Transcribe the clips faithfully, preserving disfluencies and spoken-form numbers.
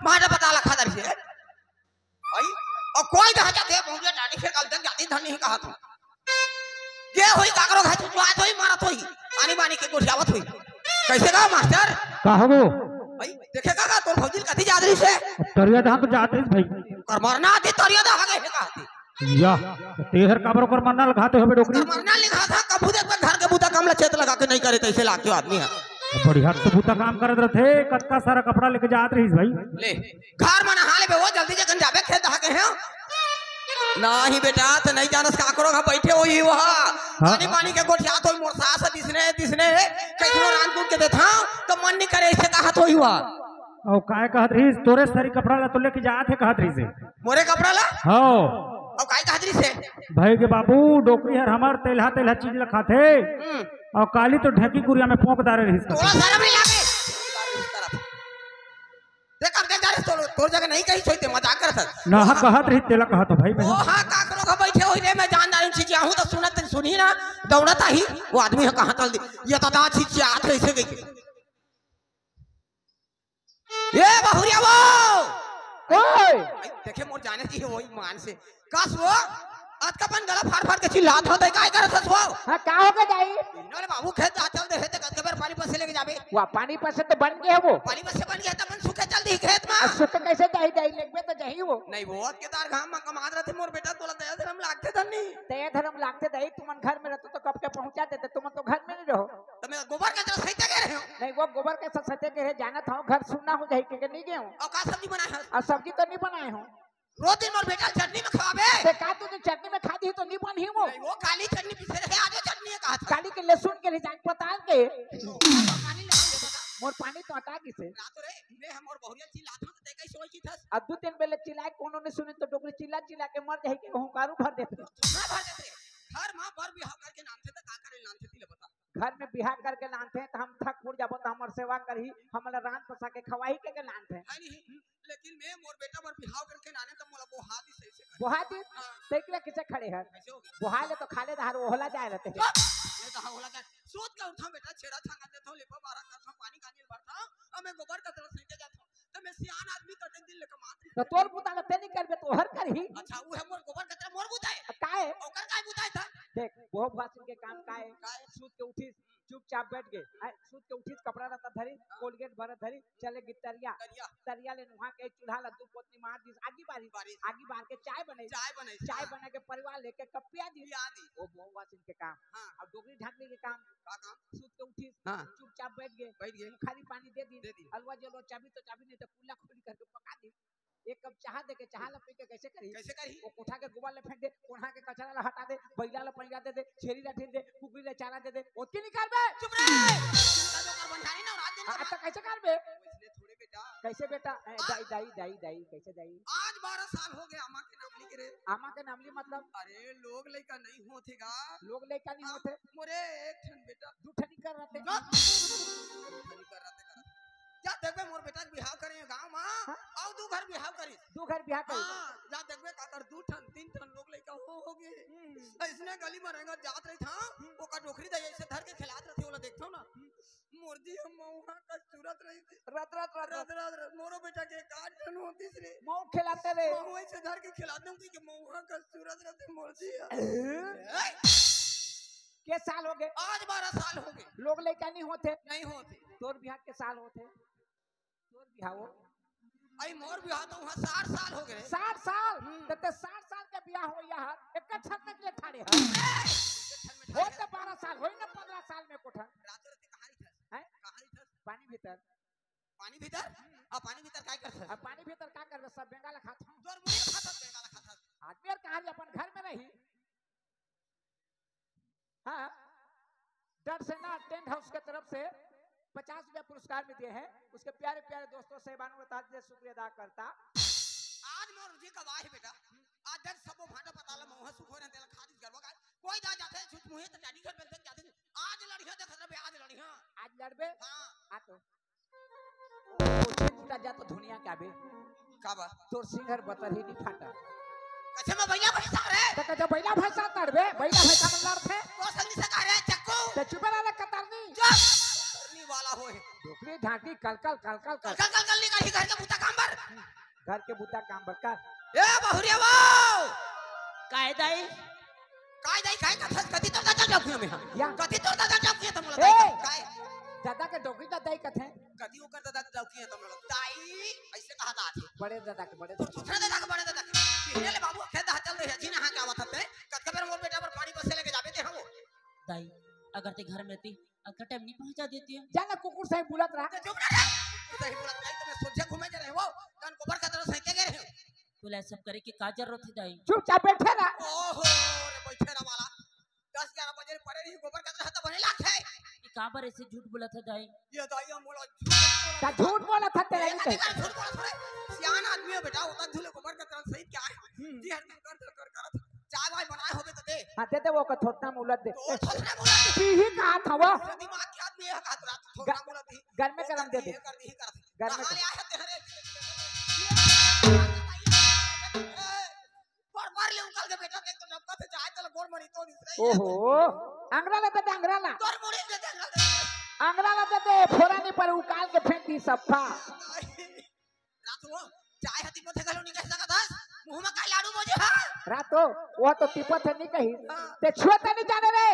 मार पता लखा दर से। भाई, अउ कोई दहा जाथे, भौंडिया डाड़ी के गल तक जाती धन नहीं कहा तू। ये होई काकरो घर चुचुआत होई, मारत होई। आनी बानी के गोठियावत होई। कइसे का मास्टर? का हवो? भाई, देखे का, का तोर भौजी कति जात रहिस हे? तरिया दहा तो जात रहिस भाई। कर मरना आती तरिया दहा गए हे कहा थे। या, तेहर काबर ओकर मरना ल घाते होबे डोकरी? ओकर मरना ल घात हा, कभू देख घर के बूता काम ल चेत लगा के नहीं करे, तइसे लागथे आदमी ह। बढ़िया तो बूता काम करत रथे, कतका सारा कपड़ा लेके जात रहिस भाई। ले, घर म नहा लेबे, वो जल्दी जगन जाबे खेत दहा के हे। नहीं बेटा, त नहीं जानस काकरो घर बैठे होई वहा। हाँ। पानी पानी के गोठियात होई मोर सास दिसने, दिसने, कइसनो रांध कूट के देथा, त मन नहीं करे, अइसे कहत होई वहा। अउ काय कहत रहिस? तोरे सारी कपड़ा ला तो लेके जात हे कहत रहिस हे। मोरे कपड़ा ला? हव। अउ काय कहत रहिस हे? भाई के बाबू, डोकरी हर हमर तेलहा तेलहा चीज ला खाथे। हम्म। अउ काली तो ढेंकी कुरिया में फोंक डारे रहिस तोला कथे। शरम नहीं लागे? देख, अब देख, जा रे, तोर, तोर जगह नहीं कही छोइते, मजाक करत हस। ना, हाँ, कहत रहिस, तेला कहत हंव भाई मैं। ओ हाँ, काकरो घर बैठे होई रे, मैं जान डारेंव चीज, आहूं त सुनत सुनही ना, दौड़त आही, वो आदमी ह कहाँ तल दी, ये तो दांत ही चाहत रहिस हे कहिके। ए बहुरिया वो! ओए! देखे मोर जाने जी वही मान से। कस वो? अतका अपन गला फाड़ फाड़ के चिल्लात हो, तैं काय करत हस वो? हाँ, का हो गे दाई? इन्हों ले बाबू खेत जा चल दे हे, ते कतके बेर पानी पसे लेके जाबे? वाह, पानी पसे तो बन गे हे वो। पानी पसे बन गे हे, त अपन सूखे चल दी खेत मा। आ, सूखे कइसे जाही दाई? लेगबे तो जाही वो। नहीं वो, अतके तार घाम मा कमात रथे मोर बेटा, तोला दया धरम लागथे धनी। दया धरम लागथे दाई, तुमन घर में रहते तो कब के पहुंचा देते, तुमन तो घर में नहीं रहो। त मैं गोबर कचरा सहिते गे रहेंव। नहीं, वो गोबर कचरा सहिते गे रहे, जानत हंव, घर सुन्ना हो जाही, कहिके नहीं गेंव। अउ का सब्जी बनाए हस? अउ सब्जी तो नहीं बनाए हंव। रोज दिन मोर बेटा ल चटनी में खवाबे। ते का तू जो चटनी में खा दिही तो नहीं बनही वो? नहीं, वो काली चटनी पीसे रहे, आज वो चटनी हे कहत हे। काली के लहसुन के रिजाइन पताल के। पानी ले ले बता। मोर पानी तो अटा गिस हे। रात रे, मैं हम मोर बहुरिया ल चिल्लात हंव, त ते कइसे ओई चिल्लात हस? अब दू तीन बेर ले चिल्लाए, कोनो नहीं सुने, त डोकरी चिल्ला चिल्ला के मर जाही के हुंकारू भर देथे। ना भर देथे। घर मा बर बिहाव करके लानथे, त का करे लानथे, तेला बता। घर में बिहाव करके लानथे, त हम थक फुर जाबो, त हमर सेवा करही, हमला रांध पसा के खवाही कहिके लानथे। है नहीं, लेकिन मैं मोर बेटा बर बिहाव करके लानेंव, त मोला बोहा दिस हे, अइसे कर। बोहा दिस? हाँ। त एकला कइसे खड़े हस? कइसे हो? बोहा ले तो खाले दहार ओहला जाए रहिथे। चुप! ये दहार ओहला जाए। सूत के उठथंव बेटा, छेड़ा छांगा देथंव, लेपा बारा करथंव, पानी कांजी ल भरथंव, अब मैं गोबर कचरा सहिते जाथंव। त मैं सियान आदमी, त एक दिन ले कमात रहिस। त तोर बूता ल ते नहीं करबे, त ओहर करही। अच्छा, वो हे मोर गोबर कचरा, मोर बूता हे। अब का हे? ओकर काय बूता हे त? देख, वो भुआसिन के काम का हे? का हे? सूत के उठिस, चुपचाप बैठ गे। आय, सूत के उठिस, कपड़ा लत्ता धरिस, हाँ। कोलगेट भरत धरिस, चले गे तरिया। तरिया। तरिया ले नुहा के चूल्हा ला दू पोतनी मार दिस, आगी बारिस। बारिस। आगी बार के चाय बनाइस। चाय बनाइस, चाय हाँ। बना के परिवार लेके कप पिया दिस। पिया दिस। वो भुआसिन के काम। हाँ। अउ डोकरी ढाकनी के काम? का काम? सूत के उठिस, हाँ। चुपचाप बैठ गे। बैठ गे। खाली पानी दे दिस। दे दिस। अलवा जलवा चाबी तो चाबी नहीं, त कुल्ला खोली करके पका दिस। एक कप चाहा दे के, चाहा ला पी के कइसे करही? कइसे करही? वो कोठा के गोबर ला फेंक दे, कोठा के कचरा ला हटा दे, बइला ला पनिया दे दे, छेरी ला ढील दे, कुकरी ला चारा दे दे, ओतकी नहीं करबे? चुप रहे। दिन का जो कर बंधारी ना, रात दिन का हाँ, त कइसे करबे? वइसने थोड़े बेटा। कइसे बेटा? ए, आ- दाई, दाई, दाई, दाई, कइसे दाई? आज बारह साल हो गे आमा के नाम ली के रे। आमा के नाम ली मतलब? अरे, लोग लइका नहीं होथे गा। लोग लइका नहीं हाँ, होथे? मोरे एक ठन बेटा। दू ठन कर रहिथे। दू ठन कर रहिथे। जा देखबे मोर बेटा के बिहाव करे हे गांव मा, हाँ? अउ दू घर बिहाव करिस। दू घर बिहाव करिस। हाँ, जा देखबे काकर दू ठन, तीन ठन लोग लइका हो, हो गे। हम्म। अइसने गली मा रेंगत जात रहिथंव, हम्म। ओकर डोकरी दाई अइसे धर के खेलात रहिथे, ओला देखथंव ना। हम्म। मोर जी हम मउहा कस चुरत रहिथे। रत, रत, रत, रत। रत, रत, रत। मोरो बेटा के एक आध ठन होतिस रे। मउ खेलाते रे। मउ अइसे धर के खेलात रहिथे कि मउहा कस चुरत रहिथे मोर जी ह। ए? ए? के साल हो गे? आज बारह साल हो गे। लोग लइका नहीं होथे। नहीं होथे। तोर बिहाव के साल होथे? तोर बिहाव? अई मोर बिहाव तो उहाँ साठ साल हो गे रे। साठ साल? हम्म। त ते साठ साल के बिहाव होइया हर, एक छन में के ठाड़े हर। एक छन में ठाड़े होय हर। त बारह साल, होय न पन्द्रह साल में कोठा। रात रात कहाँ रहिथस? हैं? कहाँ रहिथस? पानी भीतर। पानी भीतर? हम्म। अब पानी भीतर काय करथस? अब पानी भीतर का करबे? सब बेंगा ला खाथंव। तोर मुड़ी खाथस, बेंगा ला खाथस। आदमी यार कहाँ रही? अपन घर में रही। हाँ, डर सेना टेंट हाउस के तरफ से पचास रुपया पुरस्कार भी दिए हैं। उसके प्यारे प्यारे दोस्तों, साहिबानों का तहे दिल से शुक्रिया अदा करता। आज मोर जी का वाह बेटा, आज जब सबो भांडा पताल मउहा सुखो रहते ला खादी गरबा गाय, कोई जा जाथे छुट मुहे त डाडी घर बेलते जाथे, आज लड़िया देखत रहे, आज लड़िया। आज लड़बे? हाँ। आ तो। ओ, ओ, छे टूटा जा तो धुनिया के आबे। का बा? तोर सिंगर बतर ही नहीं फाटा। कइसे मैं बइला भैंसा रे? त कइसे बइला भैंसा तड़बे? बइला भैंसा मन लड़थे। वो संगी से कह रहे चक्कू। त चुपे रह रे कतरनी। चुप। कतरनी वाला होय। डोकरी ढाकी कल कल, कल कल, कल। कल कल, कल कल नहीं करी घर के बूता काम बर। घर के बुता काम बर कर। ए बहुरिया वो! काय दाई? काय दाई, काय कथस? कति तोर दादा डौकिया में हा? या। कति तोर दादा डौकिया त मोला ए! दाई कह? काय? दादा के डौकी त दाई कथे। कति ओकर दादा डौकिया त मोला दाई, अइसे कहा दादा थे। बड़े दादा के, बड़े तोर दादा। दूसरे दादा के, बड़े दादा के। इहने ले बाबू, खेत हा चल दे, जी ना हा क्या बात है? कतका बेर मोर बेटा बर पानी बरसे लेके जाबे ते हा वो? दाई, अगर ते घर में ती, अतका टाइम नहीं पहुंचा देती है। जा ना कुकुर सही बुलत रहा। तो चुप रह रे। सही बोलत नहीं तो मैं सोझे घूमे जा रहे हो। कान गोबर का तरह सही के गए रहे हो। तोला सब करे के का जरूरत है दाई? चुपचाप बैठे रहा। ओहो, रे बैठे रहा वाला। दस ग्यारह बजे पड़े रही, गोबर का तरह तो बने लाग है। ये का बर ऐसे झूठ बोलत है दाई? ये दाई हम बोला झूठ बोला। का झूठ बोलत है तेरा ये नहीं का कहे? झूठ बोला थोड़े। सियान आदमी है बेटा, होता झूले गोबर का तरह सही क्या है? हम्म। जी हर दिन कर कर कर कर। चाय वाय बनाए होबे त दे। हाँ, दे दे वो का थोथना मुलत दे। तो थोथना मुलत दे। पीही कहा था वो। दिमाग के आदमी है का थोथना मुलत दी। घर में गरम दे दे। ये कर दी, कर दी। घर में कहाँ ले आए थे रे? पर मार ले उंगल के बेटा, देख तो नबका से चाय चल गोड़ मरी तो दिस रही है। ओहो, अंगरा ला दे दे, अंगरा ला। तोर मुड़ी दे दे, अंगरा दे। अंगरा ला दे दे, फोरा नहीं पर उकाल के फेंक दी सफा। रात हो, चाय ह तिपत हे घलो नहीं कह सकत हस। मुंह में काय लाडू बोजे हा? रात हो, वो तो तिपत हे नहीं कही। हाँ। ते छुआ त नहीं जाने रे।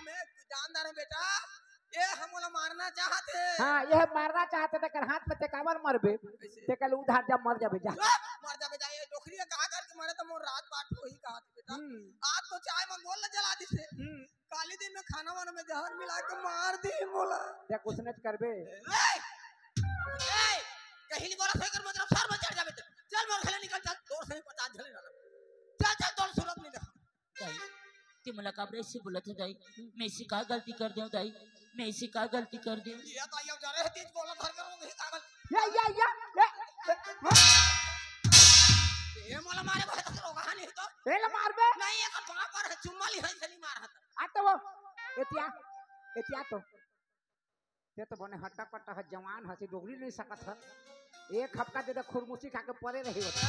मैं जानदार है बेटा, ये हम मोला मारना चाहत हे। हाँ, ये मारना चाहत हे, तेकर हाथ में ते काबर मरबे? कैसे? ते कल उधार जा मर जाबे जा। चुप, मर जाबे जा, ये डोकरी कहा करके मरे तो मोर रात बाट वही कहा था बेटा। हम्म। आज तो चाय में गोल जला दिसे। हम्म। काली दिन में खाना वाना में जहर मिला के मार दी मोला। देख, उसने तो करबे। ए! ए! कहीं नहीं बोला, सही कर, मतलब, सर में चढ़ जाबे ते। चल, मोर घर ले निकल, चल, तोर सही पचास झले ना। चल, चल, तोर सूरत नहीं देखा। दाई, ते मोला काबर ऐसे बोलत है दाई? मैं ऐसी का गलती कर देव दाई? मैं ऐसी का गलती कर देव? ये तो ये जा रहे हैं, तेज बोला, धर कर वो नहीं कागल। या, या, या, या, या। ये मोला मारे बहुत तो रोगा नहीं तो। ए, ला मार बे। नहीं, ये तो बाप पर है, चुम्मा ली है, चली मार है। आ तो वो, एतिया, एतिया तो। ते तो बने हट्टा कट्टा ह, जवान हसी, डोगरी नहीं सकत ह। एक हफ्ता दे दे, खुरमुसी खा के परे रही होत। ए,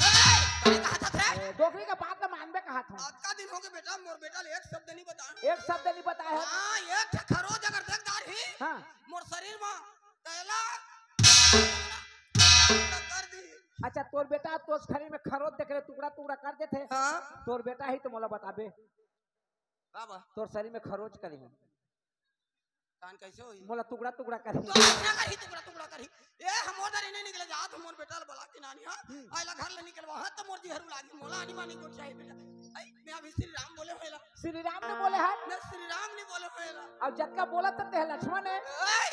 कहे कहा था थे? ए, डोगरी का बात तो मानबे कहा था। अतका दिन हो गए बेटा, मोर बेटा ले एक शब्द नहीं बता। एक शब्द नहीं बता है। हाँ, एक ठे खरोच अगर देख डार ही, हाँ। मोर शरीर में तैला कर दी। अच्छा, तोर बेटा तोर शरीर में खरोच देख रहे, टुकड़ा टुकड़ा कर देथे। हाँ। तोर बेटा ही तो मोला बताबे। बाबा। तोर शरीर में खरोच करी है। तान कैसे होई? मोला टुकड़ा टुकड़ा करी। तो टुकड़ा करी, टुकड़ा टुकड़ा करी। ए, हमर दरी नहीं निकले जात, हमर बेटा ल बला के नानी, हाँ? हम्म। आइला घर ले निकलवा, हाँ, तो मोर जिहरू लागी, मोला आनी बानी को चाहिए बेटा। आई, मैं अभी श्री राम बोले होएला। श्री राम ने बोले है? मैं श्री राम नहीं बोले होएला। अब जतका बोला तो ते लक्ष्मण है। ए,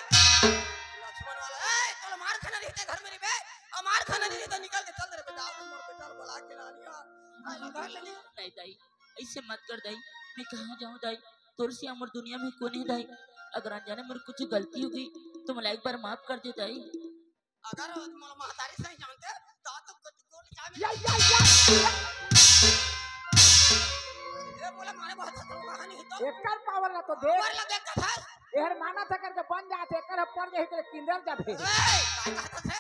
लक्ष्मण वाला, ए, तो मार खाना रहते घर में रे बे, अब मार खाना नहीं रहता, निकल के चल दे रे बेटा, हमर बेटा ल बला के नानी, हाँ? आइला घर ले निकल। नहीं, नहीं। ऐसे मत कर दाई, मैं कहाँ जाऊँ दाई? तोर से हमर दुनिया में कोन है दाई? अगर अनजाने मोर कुछ गलती हो गई तो मोला एक बार माफ कर दे दाई। अगर मोला महतारी सही जानते तो आज तो गोली चाय में या, या, या, या। ये बोले मारे बहुत खतरा कहानी है तो। एकर पावर ला तो देख। पावर ला देख तो था। एहर माना था करके बन जाते, एकर पड़ जाही तेरे किंदर जाबे। ए, काय कहत है?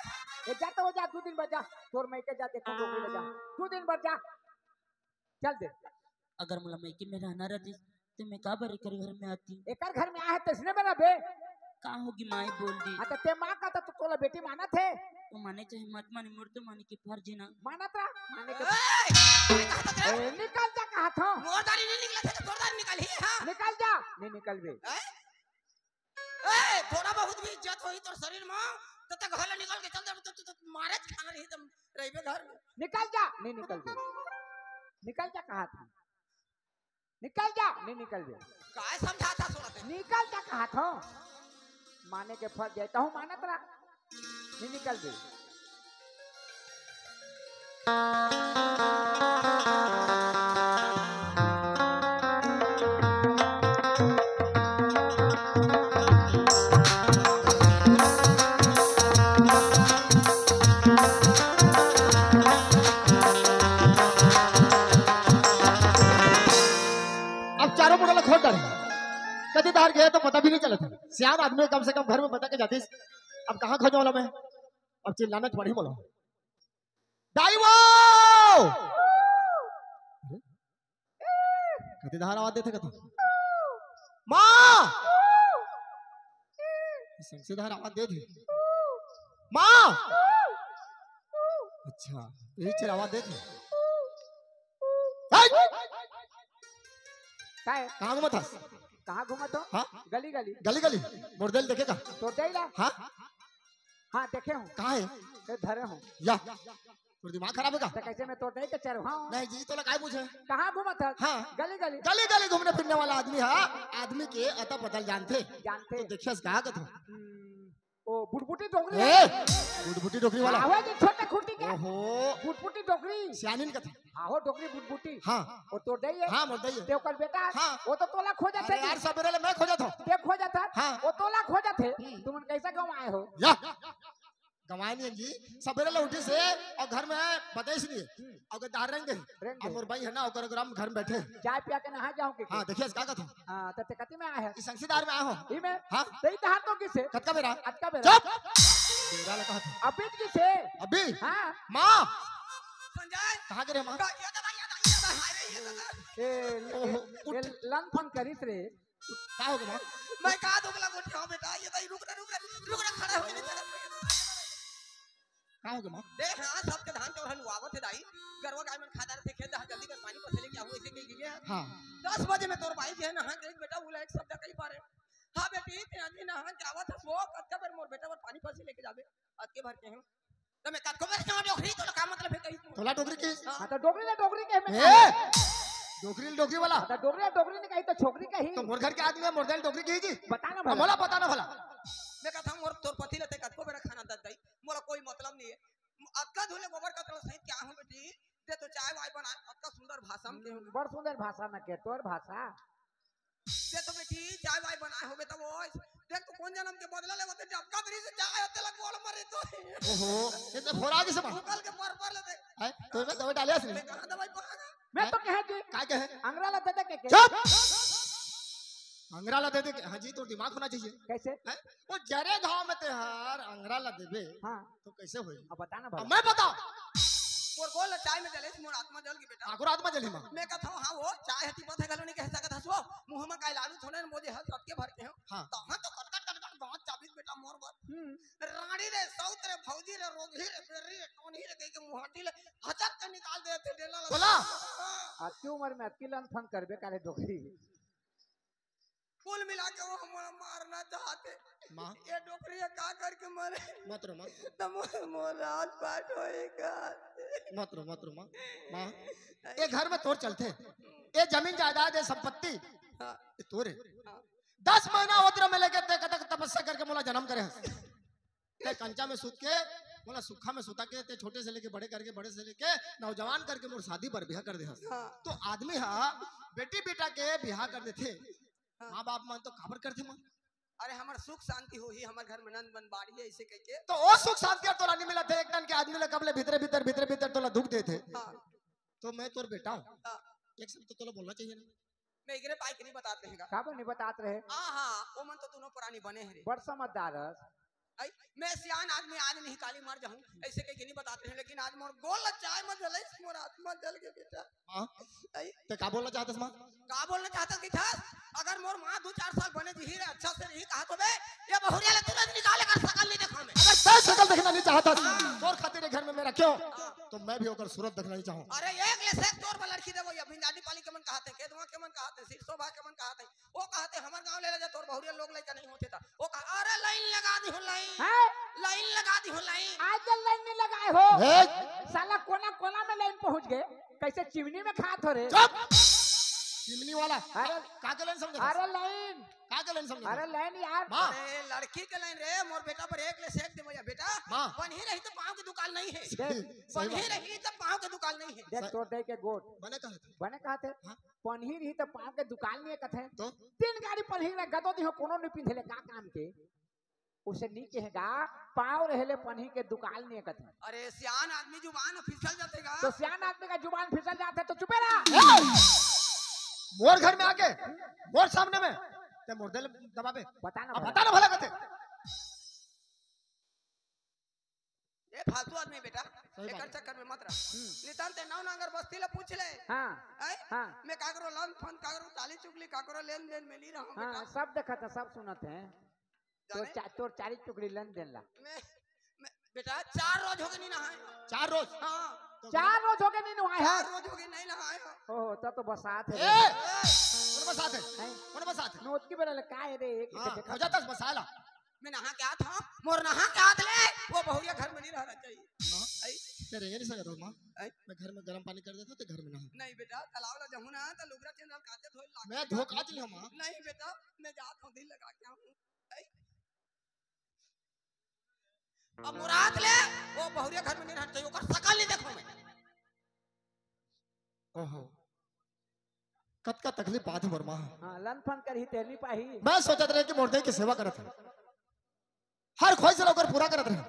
ए, जा तो हो जा, दो दिन बाद जा। तोर मइके जा, देखो डोकरी ले जा। दो दिन बाद जा। चल दे। अगर मोला मइके में रहना रहती तो मैं का बर एकर घर में आती? एकर घर में आहे तइसने बना बे। का होगी माई बोल दी। हाँ, तो ते माँ का तो तोला बेटी मानत हे। वो माने चाहे मत माने, मोर तो माने के फर्ज है ना। मानत रहा, माने के। ए, काय कहत रहा? ए, निकल जा कहा था। मोर दारी नहीं निकला था तो तोर दारी निकल ही, हाँ। निकल जा। नहीं निकल बे। ए? ए, थोड़ा बहुत भी इज्जत होई तोर शरीर में, तो ते घर ले निकल के चल दे, तो, तो, तो मारे खाना रही, तुम रहिबे घर में। निकल जा, नहीं निकल बे। निकल जा कहा था। निकल जा, नहीं निकल बे। काय समझाता सुनत है? निकल जा कहा था। माने के फर्ज है, कहूँ मानत रहा। नहीं निकल बे। अब चारों मुड़ा ला खोद डारे। कति दार गए तो पता भी नहीं चलत हे। सियान आदमी कम से कम घर में बता के जातिस। अब कहाँ खोजों वाला मैं? अब चिल्लाना तो पड़ी बोलो। दाई वो! कति दार आवाज देथे कति? माँ! संग से दार आवाज देथे। माँ! अच्छा, यही चिल्लावा देख ले। हट! काय? कहाँ घूमत हस? कहाँ घूमत हो? हाँ? गली गली। गली गली? मोर दाई ल देखे का? तोर दाई ला? हाँ? हाँ, देखे हूँ। कहाँ है? ए, धरे हूँ। या, तोर दिमाग खराब है का? तो कैसे मैं तोर दाई के चरवाहा हूँ? नहीं जी, तोला काय पूछे? कहाँ घूमत हस? हाँ। गली गली। गली गली घूमने फिरने वाला आदमी है, आदमी के अता पता ल जानथे। जानथे। तो देखिए, कहाँ का था? हम्म। ओ, बुटबुटी डोकरी ए, है। बुटबुटी डोकरी वाला। आवाज छोटा खुटी क्या? ओहो। बुटबुटी डोकरी। सियानिन कथे। हाँ, हो डोकरी बुटबुटी। हाँ। ओ तोर दाई है। हाँ, मोर दाई है। ते ओकर बेटा। हाँ। ओ तो तोला खोजत अरे है। यार, सबेरे ले मैं खोजत हूँ। ते खोजत है। हाँ। ओ तोला खोजत है। हम्म। तुमन कैसे गंवाए हो? या। गंवाए नहीं जी। सबेरे ले उठिस हे अउ घर में बताइस नहीं। हम्म। अउ दार रेंग गे। रेंग गे। अउ मोर बाई है ना, ओकर ग्राम घर में बैठे। चाय पिया के नहा जाऊं के? हाँ, देखिए, का कथों? हाँ, तो ते कति में आए हैं? इस अंशीदार में आए हो। ई में? हाँ। तो ई कहा तो किसे? कतका बेरा? कतका बेरा? चुप! बेरा लगा था। अभी किसे? अभी? हाँ। माँ! संजय! कहाँ गिरे माँ? का-, ये दादा, ये दादा, ये दादा, हाय रे, ये दादा। ए, ओहो, ए, उठ। ए, लंग फंग करिस रे। का हो गया माँ? मैं का दोगला गोठिया हूँ बेटा, ये दाई रुक रे, रुक रे, रुक रे, खड़ा हो, ये दादा। का हो गया माँ? दे हाँ, सबके धान चौरा लुआवत हे दाई। गरवा गाय मन खा डारथे खेत, जल्दी कर पानी पसे लेके आऊ, ऐसे कही गए हैं। हाँ। दस बजे में तोर बाई जे नहा के बेटा, बोला एक शब्द कही पारे। हाँ बेटी, ते आदमी नहा के आवत हस, वो कतका बेर मोर बेटा बर पानी पसे लेके जाबे, अतके भर के हैं। तो मैं कतको बेर जाऊँ डोकरी, तो का मतलब है कही? तोला डोकरी के? हाँ। हाँ, तो डोकरी ले डोकरी के मैं ए! डोकरी ले डोकरी वाला। हाँ, तो डोकरी ले डोकरी नहीं कही, तो छोकरी कही। तो मोर घर के आदमी है, मोर दाई ल डोकरी कही जी। बता ना भला। मोला पता ना भला। मैं कहता हूँ, मोर तोर पति ले ते कतको बेरा खाना दत दाई, मोला कोई मतलब नहीं है। अतका धुले गोबर कचरा सहित क्या हूँ बेटी, दे तो चाय वाय बना, अतका सुंदर भाषा में के हूँ। बड़ सुंदर भाषा में के, तोर भाषा। दे तो बेटी, चाय वाय बनाए होबे तब ओए। देख तो कोन जनम के बदला लेवत हे, जब का बेरी से चाय होते लग बोल मरे तो। ओहो, ये तो फोरा के समा। उकल के पर पर ले देख। है, तो मैं दवाई डाले असली। मैं कहाँ दवाई पाऊंगा? मैं तो कहे कि का कहे? अंगरा ला दे दे के, के? चुप! अंगरा ला दे दे के, हाँ जी, तो दिमाग होना चाहिए। कैसे? हैं? वो जरे घाव में ते हर अंगरा ला देबे। हाँ। तो कैसे होई? अब बता ना अब भला। मैं बता। मोर गोल चाय में जले, मोर आत्मा जल के बेटा। ठाकुर आत्मा जली माँ। मैं कहता हूँ, हाँ, वो चाय हती पता घलो नहीं कह सकत हस वो। मुँह में काई लालू थोड़े न बोझे हस, सबके भर के हो। हाँ। तो हाँ, तो कटकट कटकट बात चाबित बेटा मोर बर। हम्म। रानी रे, सौत रे, भौजी रे, रोगही रे, बेरी रे, टोनही रे, कह के मुहाटी ले हचक के निकाल दे थे डेला ला। बोला। हाँ। अतकी उम्र में अतकी लंग फंग करबे काले डोकरी। कुल मिला के वो हमला मारना चाहथे। माँ। ये डोकरी का करके मरे? मत रो माँ। तो मोर, मोर राज पाट होएगा। मत रो, मत रो माँ। माँ, ये घर में तोर चलथे। ये जमीन जायदाद, ये संपत्ति, हाँ। ये तोरे। हाँ। दस महीना होत रहा मैं लेके ते कतक तपस्या करके मोला जन्म करे हस। ते कंचा में सूत के, मोला सुखा में सुता के, ते छोटे से लेके बड़े करके, बड़े से लेके नौजवान करके मोर शादी बर बिहा कर दे हस। हाँ। तो आदमी हा बेटी बेटा के बिहा कर देथे। हाँ। माँ बाप मन तो काबर करथे माँ? अरे हमर सुख शांति होही, हमर घर में नंद बन बाढ़ी है, ऐसे कह के। तो ओ सुख शांति अउ तोला नहीं मिलत हे, एक टन के आदमी ला कब ले भीतरे भीतर, भीतरे भीतर तोला दुख देथे। हाँ। तो मैं तोर बेटा हूँ। हाँ। एक शब्द तो तोला बोलना चाहिए ना। मैं इकरे पाई के नहीं बतात रहेगा। काबर नहीं बतात रहे? हाँ, हाँ, वो मन तो दोनों प्राणी बने हैं रे। बड़ समझदार हस। आई, मैं सियान आदमी आज नहीं काली मर जाऊं, ऐसे कह के नहीं बतात रहे, लेकिन आज मोर गोल चाय मत जलाई, मोर आत्मा जल के बेटा। हाँ। आई। ते का बोलना चाहत हस माँ? का बोलना चाहत हस कि थस? अगर मोर माँ दो चार साल बने जी रे, अच्छा से रही कहा तो बे, ये बहुरिया ले तुरंत निकाले कर सकल नहीं देखा मैं। अगर ते सकल देखना नहीं चाहत हस, तोर खातिर ये घर में मैं रखे हूँ, हाँ। तो मैं भी ओकर सूरत देखना नहीं चाहूँ। अरे एक ले से एक तोर पर लड़की देवो, ये भिंडानी पाली के मन कहा थे, केदवा के मन कहा थे, सिरसोभा के मन कहा थे, वो कहा थे, "हमर गांव ले ले जा, तोर बहुरिया लोग लइका नहीं होथे ता।" वो कहा, "अरे लाइन लगा दी हूँ, लाइन। हैं? लाइन लगा दी हूँ, लाइन।" आज जब लाइन नहीं लगाए हो, ए? साला कोना कोना में लाइन पहुंच गए, कैसे चिमनी में खात हो रे? चुप! चिमनी वाला। अरे, का के लाइन समझे? अरे लाइन। का के लाइन समझे? अरे लाइन यार। माँ। अरे लड़की के लाइन रे, मोर बेटा पर एक ले सेक दे भैया, बेटा। माँ। बन ही रही तो पाँव की दुकाल नहीं है। देख, सही बन ही बात है। रही तो पाँव की दुकाल नहीं है। देख, सही। तोर दे के गोट। बने कहा थे? बने कहा थे? हाँ। पनही रही त पाँव के दुकाल नहीं कथे। तो? तीन गाड़ी पनही में गदो दिहो, कोनो नहीं पिंधे ले, का काम के? उसे नहीं कहेगा, पाँव रहे ले पनही के दुकाल नहीं कथे। अरे सियान आदमी जुबान फिसल जाते का? तो सियान आदमी का जुबान फिसल जाते तो चुपे रहा। ए! मोर घर में आके, मोर सामने में, ते मोर दिल दबाबे। बता ना अब भला। बता ना भला कथे। ए फालतू आदमी बेटा, सही बात एकर है। चक्कर में मत रह। हम्म। नितन ते नौ नांगर बस्ती ला पूछ ले। हाँ। आय? हाँ। मैं काकरो लंद फंद, काकरो चाली चुगली, काकरो लेन देन में नहीं रहूं हाँ, बेटा। सब देखत है, सब सुनत है। तोर जाने? चा-, तोर चाली चुगली लेन देन ला। मैं, मैं, बेटा, चार रोज हो गए नहीं नहाए। चार रोज? हाँ। तो चार रोज हो गए नहीं नहाए चार हैं? रोज हो गए नहीं नहाए हैं। ओहो, तब तो बसात है। ए! कौन बसात है? हैं? कौन बसात है? नोत की बना ले, का है रे? एक हाँ, देखा। हो जाता है बसाला। मैं नहा के आत हूँ, मोर नहा के आत ले, वो बहुरिया घर में नहीं रहना चाहिए। माँ, आई। मैं रेंगे नहीं सकता हूँ, माँ। आई। मैं घर में गर्म पानी कर देता हूँ, तो घर में नहा। नहीं बेटा, तालाब ला जाऊँ ना, तो लुगरा चेंज काटे धोए लाग मैं धो काट लिया, माँ। नहीं बेटा, मैं जात हूँ, दिल लगा के आऊँ। आई। अब मुराद ले, वो बहुरिया घर में नहीं रहना चाहिए, ओकर शकल नहीं देखो मैं। ओहो, कतका तकलीफ बात है मोर माँ। हाँ, लन फन करही तेल नहीं पाही। मैं सोचत रहे कि मोर दई के सेवा करत है, हर ख्वाहिश ला ओकर पूरा करत रहे,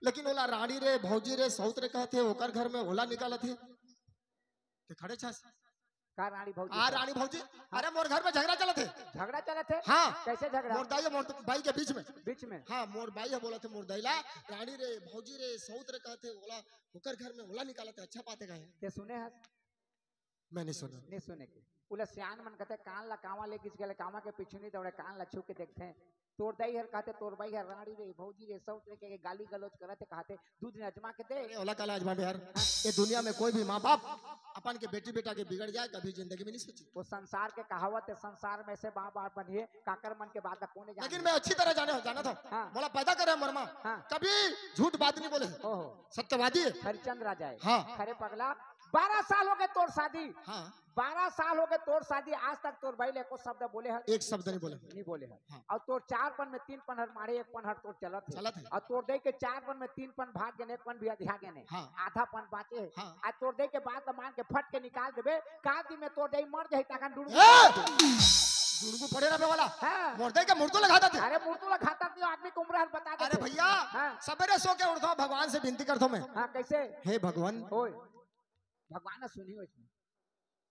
लेकिन ओला रानी रे, भौजी रे, सौत रे कहत हे, ओकर घर में ओला निकालत हे। ते खड़े छस। का रानी भौजी आ से? रानी भौजी, हाँ। अरे मोर घर में झगड़ा चलत हे। झगड़ा चलत हे? हाँ। कैसे झगड़ा? मोर दाई और मोर बाई के बीच में। बीच में? हाँ, मोर बाई ह बोलत हे मोर दाई ला, रानी रे, भौजी रे, सौत रे कहत हे, ओला, ओकर घर में ओला निकालत हे, अच्छा पाते का है? ते सुने हस? मैं नहीं सुना। नहीं सुने के। उला सियान मन कहते, कान ला कावा ले गिस गेले, कावा के पीछू नहीं दौड़े, कान ला छू के देखते हैं। तोर दाई हर कहते, तोर बाई हर रानी रे, भौजी रे, सौत रे के गाली गलौज करत हे, कहते, दू दिन अजमा के दे। अरे, ओला काला अजमा यार। हाँ। ये दुनिया में कोई भी माँ बाप अपन के बेटी बेटा के बिगड़ जाए, कभी जिंदगी में नहीं सोची। वो संसार के कहावत है, संसार में से माँ बाप बनिए, काकर मन के बात ला कोने जाने। लेकिन मैं अच्छी तरह जाने, जाना था। हाँ। मोला पैदा करे मोर माँ। हाँ। कभी झूठ बात नहीं बोले। ओहो। सत्यवादी है। हरिचंद राजा है। हाँ। अरे पगला, बारह साल हो गए तोर शादी। हाँ। बारह साल हो गए तोर शादी, आज तक तोर बाई ले एको शब्द बोले हस? एक शब्द नहीं बोले। नहीं बोले हस। हाँ। और तोर चार पन में तीन पन हर मारे, एक पन हर तोर चलत है। चलत है। और तोर दे के चार पन में तीन पन भाग गए, एक पन भी अधिया गए। हाँ। आधा पन बाचे है। हाँ। आज तोर दे के बात मान के फट के निकाल देबे, का दिन में तोर दे मर जाए, ताकन डुड़ू। ए! डुड़गू पड़े रहबे वाला। हाँ। मोर दे के मुर्दू लगा देते। अरे मुर्दू लगा देते, आदमी के उम्र हर बता देते। अरे भैया, हाँ। सवेरे सो के उठता हूँ, भगवान से विनती करता हूँ मैं। हाँ, कैसे? हे भगवान। ओए। भगवान ने सुनी हो इसमें।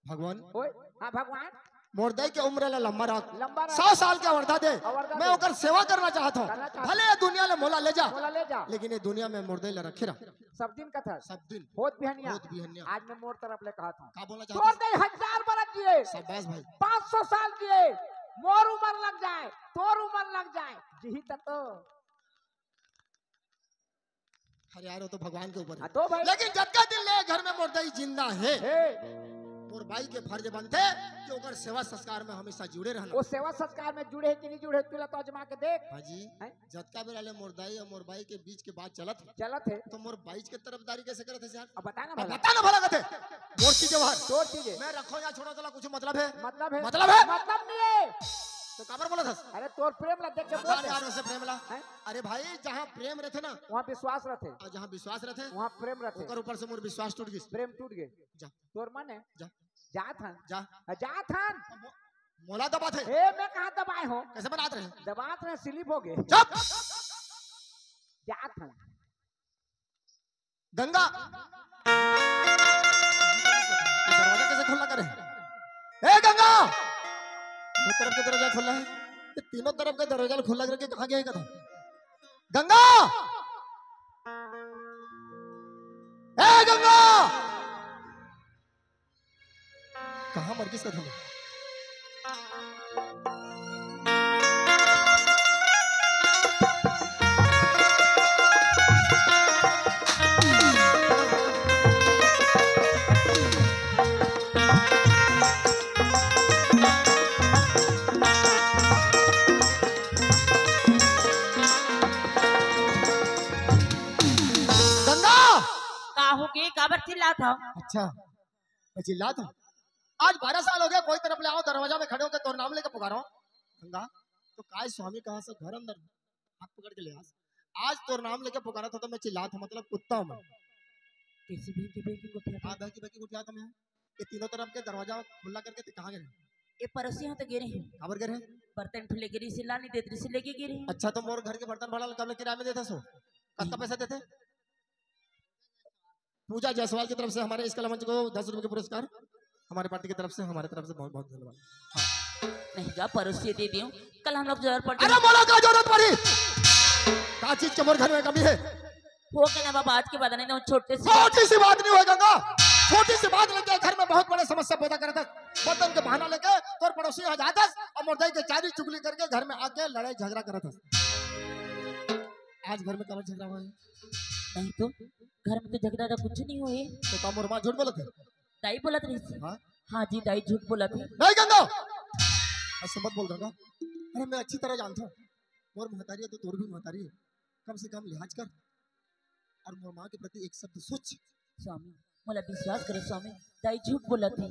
भगवान। ओए, हाँ, भगवान। मोर दाई के उम्र ला लंबा रख। लंबा रख। सौ साल के अवरदा दे। अवरदा मैं दे। ओकर सेवा करना चाहत हूँ। करना चाहत भले ये दुनिया ले मोला ले जा। मोला ले जा। लेकिन ये दुनिया में मोर दाई ला रखे रह। सब दिन कथा। सब दिन। होत बिहनिया। होत बिहनिया। आज मैं मोर तरफ ले कहत हूँ। का बोलना तोर चाहत हूँ? दाई हजार बरस जिए। शाबाश भाई। पाँच सौ साल जिए। मोर उम्र लग जाए, तोर उम्र लग जाए। जिही त तो। अरे यार, वो तो भगवान के ऊपर है। हाँ, तो भाई। लेकिन जतका दिन ले घर में मोर दाई जिंदा है, हे। मोर बाई के फर्ज बनथे कि ओकर सेवा संस्कार में हमेशा जुड़े रहना। वो सेवा संस्कार में जुड़े है कि नहीं जुड़े, तुला तो आजमा के देख। हाँ जी। हैं? जतका बेरा ले मोर दाई और मोर बाई के बीच के बात चलत है, चलत है। तो मोर बाई के तरफदारी कैसे करत है यार? अब बता ना अब भला। बता ना भला कथे। मोर चीज है बाहर। तोर चीज है। मैं रखो या छोड़ो, तोला कुछ मतलब है? मतलब है। मतलब है? मतलब नहीं है। तो काबर बोलत हस? अरे तोर प्रेम ला देख के बता बोल दे। यार, वैसे प्रेम ला। हैं? अरे भाई, जहाँ प्रेम रहथे ना, वहाँ विश्वास रहथे। और जहाँ विश्वास रहथे, वहाँ प्रेम रहथे। ओकर ऊपर से मोर विश्वास टूट गिस। प्रेम टूट गए। जा। तोर मन है? जा। जात हन। जा। हाँ, जात हन। मो-, मोला दबाथे। ए, मैं कहाँ दबाए हो? कैसे बनात रहे? दबात रहे, स्लिप हो गए। चुप। जात हन। गंगा। दरवाजा कैसे खुला करे? ए गंगा, दो तरफ के दरवाजा खुला है, ये तीनों तरफ के दरवाजा खुला करके कहाँ गए कथा? गंगा, ए गंगा, कहाँ मर गिस कथा? गंगा! का हो गे? काबर चिल्लात हव? अच्छा, मैं चिल्लात हूँ। आज बारह साल हो गए, कोई तरफ ले आओ, दरवाजा में खड़े होकर तोर नाम लेके पुकारो। गंगा, तो काय स्वामी कहाँ से घर अंदर हाथ पकड़ के ले आ। आज तोर नाम लेके पुकारा था तो मैं चिल्लात हूँ, मतलब कुत्ता हूँ मैं। कैसे भेंकी भेंकी गोठियात हव? हाँ, भेंकी भेंकी गोठियात हूँ मैं। ये तीनों तरफ के दरवाजा खुला करके ते कहाँ गए? ये पड़ोसी यहाँ तो गे रहे हैं। काबर गे रहे? बर्तन ठुले गे रहे, सिला नहीं देते, सिले के गे रहे हैं। अच्छा, तो मोर घर के बर्तन भाड़ा कब ले किराया में देता सो? कत्ता पैसा देते? पूजा जायसवाल की तरफ से हमारे इस कला मंच को दस रुपए के पुरस्कार, हमारे पार्टी की तरफ से, हमारे तरफ से बहुत बहुत धन्यवाद। हाँ। नहीं गा, पड़ोसी दे दियो, कल हम लोग जरूरत पड़ अरे मोला का जरूरत पड़ी? का चीज के मोर घर में कमी है? हो गया ना बाबा, आज के बाद नहीं, छोटे से छोटी सी बात नहीं होएगा गंगा, छोटी सी बात लेके घर में बहुत बड़े समस्या पैदा करत हस। बर्तन के बहाना लेके तोर पड़ोसी यहाँ जात हस और मोर दाई के चारी चुगली करके घर में आके लड़ाई झगड़ा करत हस। आज घर में कब झगड़ा हुआ है? नहीं तो, घर में तो झगड़ा रहा, कुछ नहीं हुए। तो का मोर माँ झूठ बोलत हे? दाई बोलत रहिस। हाँ? हाँ जी, दाई झूठ बोलत हे। नहीं गंगा, ऐसे मत बोल गंगा। अरे मैं अच्छी तरह जानता हूँ, मोर महतारी हे तो तोर भी महतारी हे, कम से कम लिहाज कर और मोर माँ के प्रति एक शब्द सोच। स्वामी, मोला विश्वास करो स्वामी, दाई झूठ बोलत हे।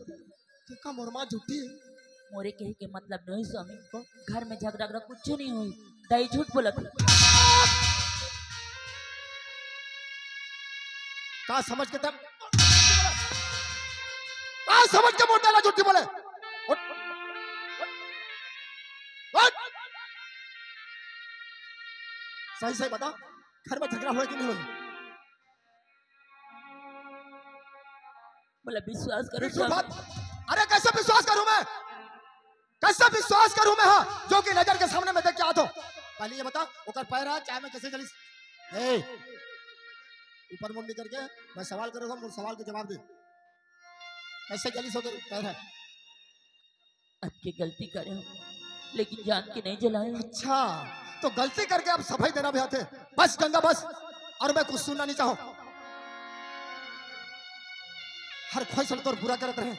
तो का मोर माँ झूठी हे? मोरे कहे के मतलब नहीं स्वामी, तो? घर में झगड़ा झगड़ा कुछ नहीं हुई, दाई झूठ बोलत हे। का समझ के तब, का समझ के मोर दाई ला झूठी बोले? उठ, उठ, उठ। सही सही बता, घर में झगड़ा हुआ कि नहीं हुआ? बोला विश्वास करो बिल्कुल स्वामी। बात। अरे कैसे विश्वास करूं मैं? कैसे विश्वास करूं मैं, हाँ, जो कि नजर के सामने मैं देख के आतो? पहले ये बता, ओकर पैर हा, चाय में कैसे जलिस? ए, ऊपर मुंडी करके मैं सवाल करूंगा, मोर सवाल के जवाब दे। कैसे जलिस ओकर पैर हा? अतके गलती करे हो, लेकिन जान के नहीं जलाए। अच्छा, तो गलती करके अब सफाई देना भी आथे। बस गंगा बस, और मैं कुछ सुनना नहीं चाहूं। हर ख्वाहिश तोर पूरा करत रहे।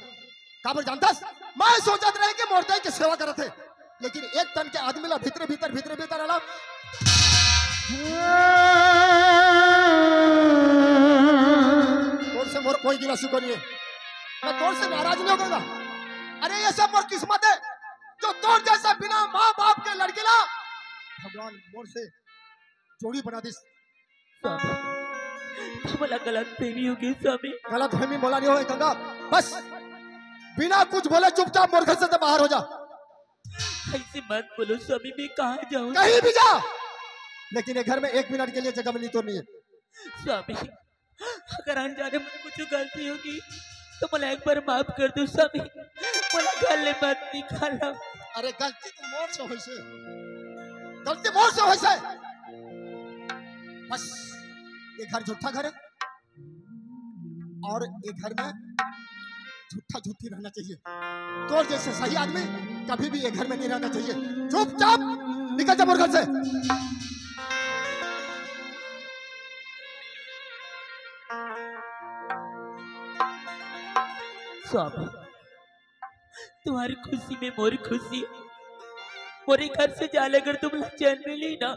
काबर जानतस? मैं सोचत रहे कि मोर दाई के सेवा करत हे, लेकिन एक तन के आदमी ला भीतरे भीतर, भीतरे भीतर आला। तोर से मोर कोई गिला शिकवा नहीं हे, मैं तोर से नाराज नहीं होगा। अरे ये सब मोर किस्मत हे, जो तोर जैसा बिना माँ बाप के लड़की ला भगवान मोर से जोड़ी बना दिस। स्वामी, मोला गलत फहमी हो गई स्वामी। गलत फहमी मोला नहीं होए गंगा, बस बिना कुछ बोले चुपचाप मोर घर से तो बाहर हो जा। ऐसे मत बोलो स्वामी, मैं कहाँ जाऊँ? कहीं भी जा, लेकिन ये घर में एक मिनट के लिए जगह मिलनी तो नहीं है। स्वामी, अगर अनजाने में कुछ गलती होगी तो मोला एक बार माफ कर दो स्वामी, मोला घर ले मत निकालो। अरे गलती तो मोर से होइसे, गलती मोर से होइसे। बस ये घर झूठा घर है और ये घर में झूठा झूठी रहना चाहिए। तोर जैसे सही आदमी कभी भी ये घर में नहीं रहना चाहिए। चुपचाप निकल जा मोर घर से। स्वामी, तुम्हारी खुशी में मोरी खुशी। मोरे घर से जाले अगर तुमला चैन मिली ना,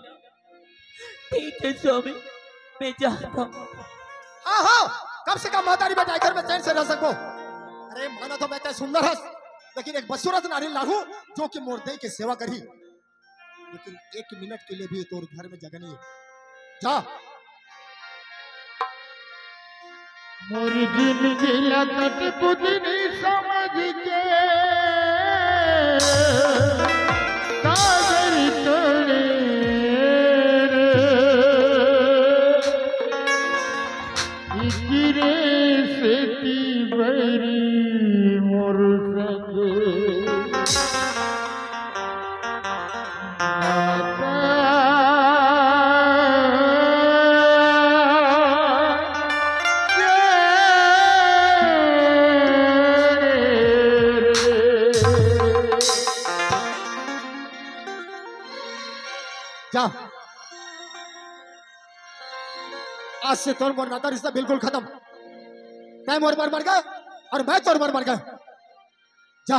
ठीक है स्वामी, मैं जाता हूँ। हाँ, हाँ, कम से कम महतारी बेटा घर में चैन से रह सको। अरे माना तो मैं तैं सुंदर हस, लेकिन एक बदसूरत नारी लाहूं जो कि मोर दाई के सेवा करही, लेकिन एक मिनट के लिए भी तोर घर में जगह नहीं है। जा। मोर जिंदगी ला कठपुतली समझ के कागज तोड़े रे, इकरे सेती बैरी मोर संग। जा, आज से तोर मोर नाता रिश्ता बिल्कुल खत्म। तैं मोर बर मर गे और मैं तोर बर मर गेंव। जा।